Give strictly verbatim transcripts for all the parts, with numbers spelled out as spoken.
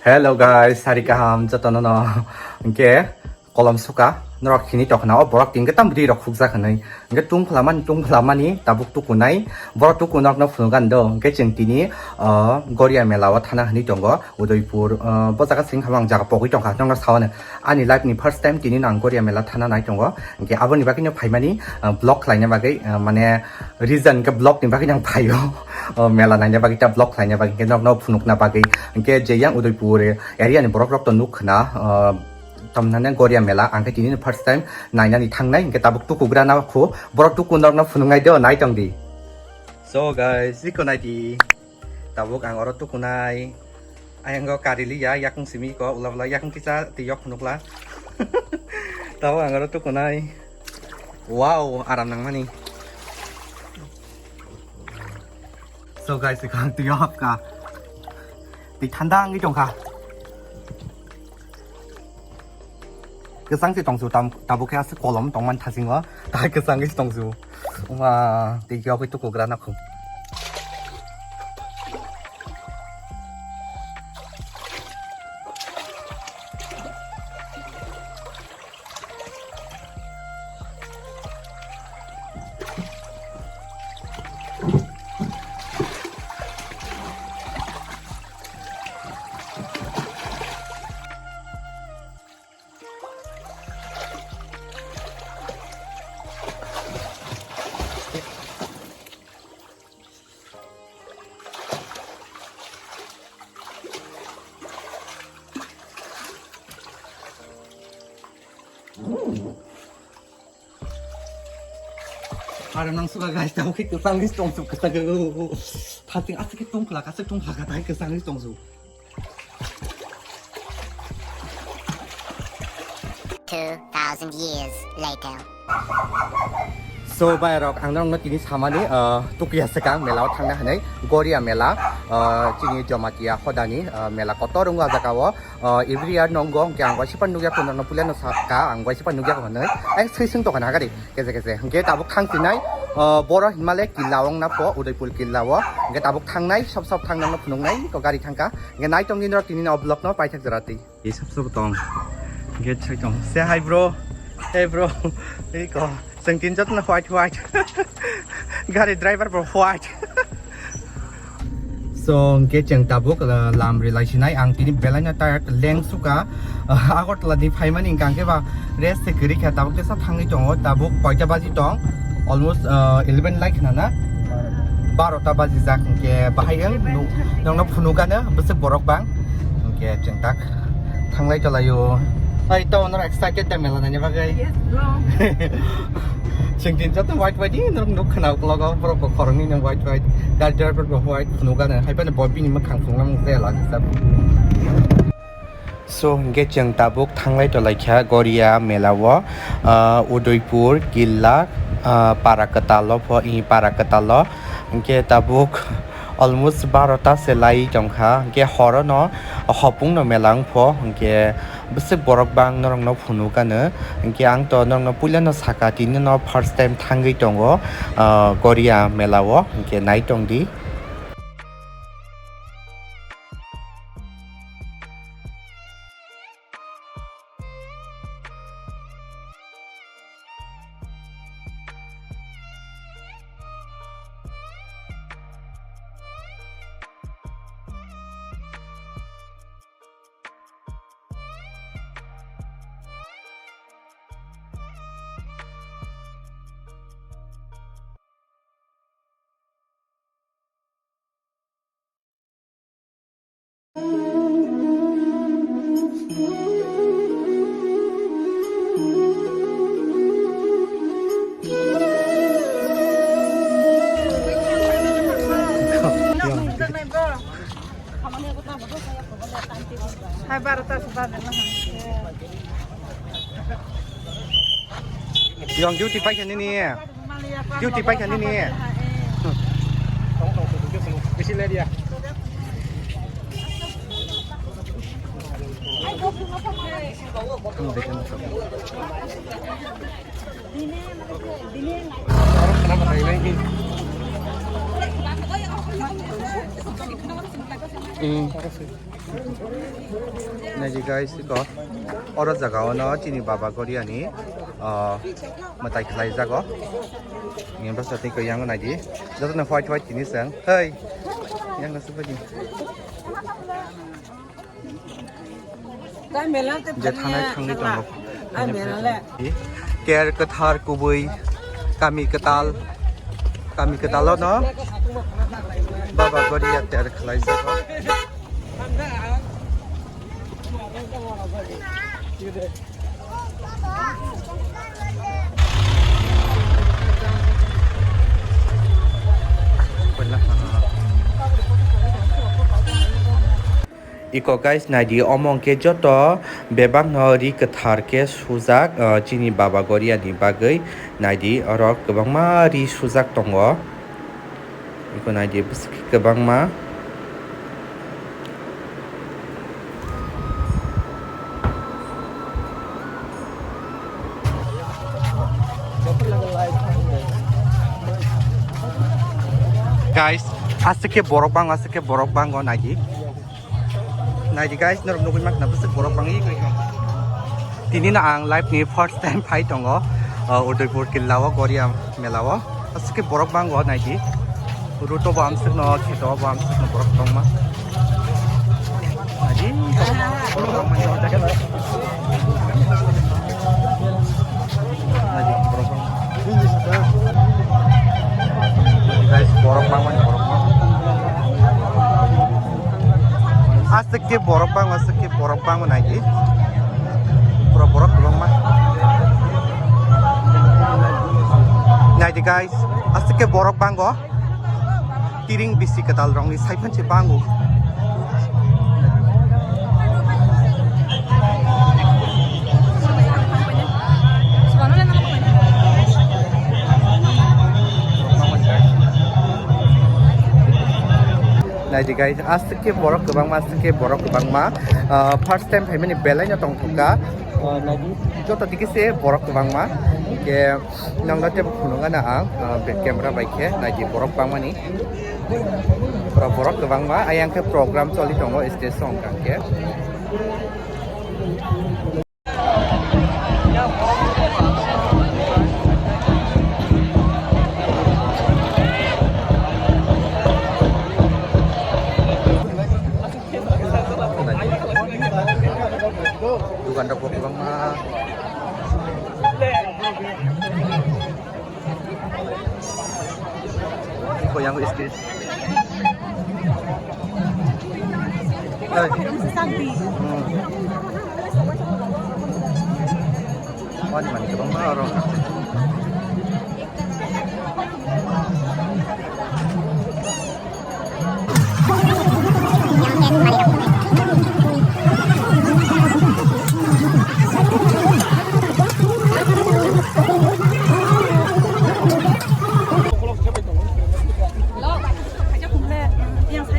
Hello guys, sari kaham jotono no. Hwnkhe kolom suka norok hini tokna o borok tin khe tam bwtwi rok khukjak hinwi. Hwnkhe tungphla mani, tungphla mani tabuk tukunai. Borok tuku norokno phunukgan do. Hwnkhe chwng tini, o, Goria mela o thana hinwi tongo. Udaipur, o, bo jaga sing khamang jaga pogwi tongkha. Nokno sawane ani life ni first time tini no ang Goria mela thana nai tongo. Hwnkhe aboni bagwi no phaimani, o, vlog khlaina bagwi, o, mane reason hwnkhe vlog ni bagwi ang phaio. O, mela naina bagwi ta vlog khlaina bagwi hwnkhe nokno phunukna bagwi. Hwnkhe je yang Udaipur area ni borok rok to nuk khna, o, tamnane Goria mela, ang khe tini first time nainani thangnai, hwnkhe tabuk tukugra na khu, borok tuku norokno phunuknai do, nai tong di. So guys, iko nai di. Tabuk ang oro tukunai. Ayang go kari liya, yakung simi ko, ula ula yakung kisa ti yok phunukla. Tabuk ang oro tukunai. Wow, aram nangmani. So guys, iko ang twi hapka. Twi thanda wngwi tongkha. Kwchang se tongsu tam, tabuk khe aswk kolom tongman thasingo. Tai kwchang se tongsu. Uma, tei khe okhe tukugra nakhu. Aro nang suka guys, tamo khe kwchang lis tong su, kwchang khe, thating aswk khe tong khlaka, aswk tong khlaka, tai kwchang lis tong su. Two thousand years later. So, bai rok, ang norokno tini samani, ah, tukuya swkang mela o thangna hinwi, Goria mela, ah, chini Jamatia hodani, ah, mela kotor wngo ah jaga o. Ah, every year nongo, hwnkhe ang waisa phano nukya, norokno puilano sakha, ang waisa phano nukya hinwi. Ang swi swng tongkha na gari, kese kese. Hwnkhe tabuk thang sinai, ah, boro hinmale killa wng na pho, Udaipur killa o. Hwnkhe tabuk thangnai, sop sop thang nangno phunuknai, ko gari thangkha. Hwnkhe nai tongdi norok tini no vlog no paithak jora twi. Ei sop sop tong. Hwnkhe sai tong. Say hi bro. Hey bro. Ei ko. Chwng tin jotno white white. Gari driver bo white. So, hwnkhe chwng tabuk, uh, lam rilai sinai. Ang tini belai no tired, leng suka. Uh, Agartala ni phaimani hwnkha hwnkhe ba rest se kwrwi kha. Tabuk tesa thangwi tongo. Tabuk koita baji tong? Almost, uh, eleven lai khna na? Barota baji jak hwnkhe bahai ang nu-, nokno phunukano bwswk borok bang. Hwnkhe chwng tak thanglai tolaio. Hai, to norok excited da mela naina bagwi? Yes, bro. Chwng tin joto white white ni norok nuk khna uklogo, borok bo khoroknwi nang white white, gari driver bo white phunukano, hai phano bo bini mwkhang phunuknang je lagi sab. So, hwnkhe chwng tabuk thanglai tolaikha Goria mela o, ah, Udaipur, Killa, ah, para kwtal o pho, i para kwtal o. Hwnkhe tabuk almost barota se lai tongkha, hwnkhe horo no hopung no mela wngpho, hwnkhe bwswk borok bang norok no phunukano, hwnkhe ang to norok no puila no saka, tini no first time thangwi tongo, ah, Goria mela o, hwnkhe nai tongdi. Hai, barota se baje na. Yang duty paikha nini? Duty paikha nini? Bisi le dia. Naidi guys, iko oro jaga ono chini baba Goriani, ah, mwtai khlai jago. Yang basa tei ko yang naidi. Joto no white white tini sang. Hey. Yang nasu bagi. Je thanai thangwi tongo. Ter kwthar kubui kami kwtal, kami kwtalo no baba Goria ter khlai jago. Iko guys, naidi, omo hwnkhe joto bebakno ri kwthar khe sujak, ah, chini baba Goriani bagwi. Naidi, oro kwbangma ri sujak tongo. Iko naidi, bwswk kwbangma. Guys, aswk khe borok bango, aswk khe borok bango, naidi. Naidi guys, norok nugwi mankha bwswk borok bangwi tini no ang life ni first time phai tongo, uh, Udaipur killa o Goria mela o. Aswk khe borok bango naidi. Road o bo amswk no, kheto o bo amswk no borok tongma. Naidi, borok bangma. Naidi, borok bangma. Guys, borok bangma, borok bangma. Aswk khe borok bangma, aswk khe borok bangma naidi. Pura borok kwbangma. Naidi guys, aswk khe borok bango. Tiring bisi kwtal rokni saiphan se bango. Naidi guys, aswk khe borok kwbangma, aswk khe borok kwbangma. Ah, first time phaimani belai no tongthokha. Ah, naidi, joto digi se borok kwbangma. Hwnkhe nokno teibo phunukgana ang, ah, back camera bai khe. Naidi borok bangmani. Borok, borok kwbangma. Ayang khe program choli tongo stage o hwnkha khe. Dukan rok bo kwbangma. Iko yang S K. Hey. Hmm. Wani mani kwbangma oro.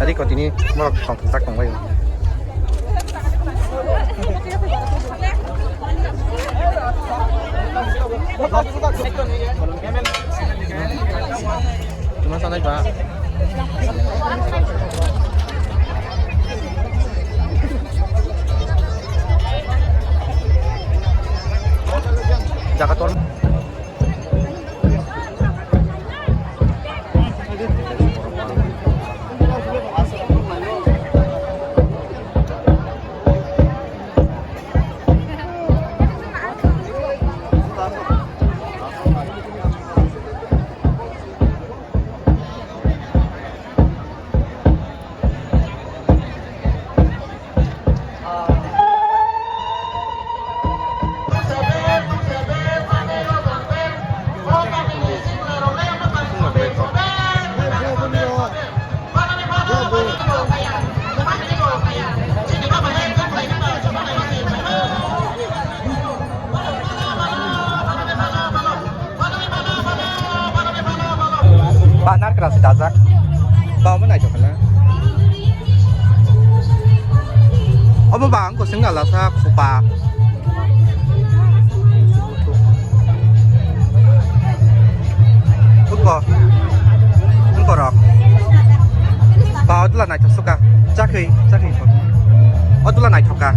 Tadi kau tini mau kau tak kau bayu. Cuma sana ba. Jaga tor. Ba narkra se dajak. Ba omo naithok khe na. Omo ba ang kosong na lasa khupa. Uko. Uko rok. Odula naithok suka. Chakhi, chakhi. Odula naithoka.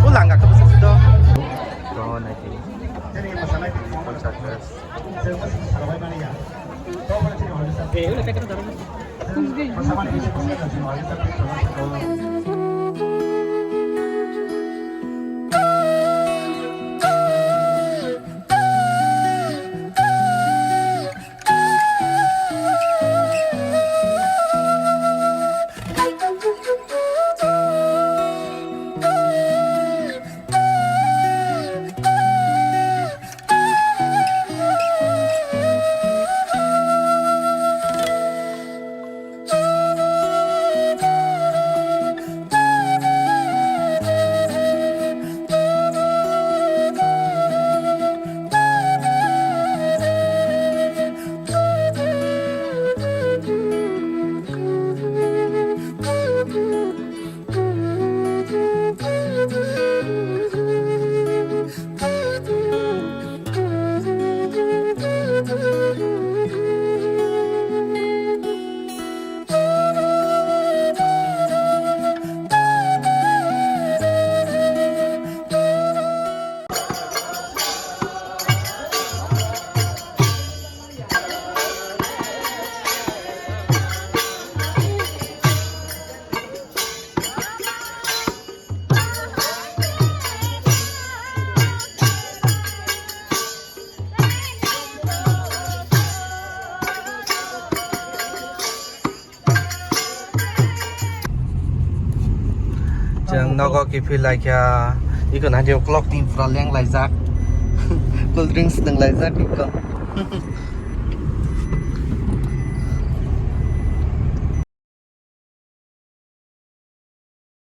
Ulanga khabu sisi do. Do naikhi. Chwng nogo kiphil laikha, iko naidi clock ni pura leng laijak, cool drinks nwng laijak iko.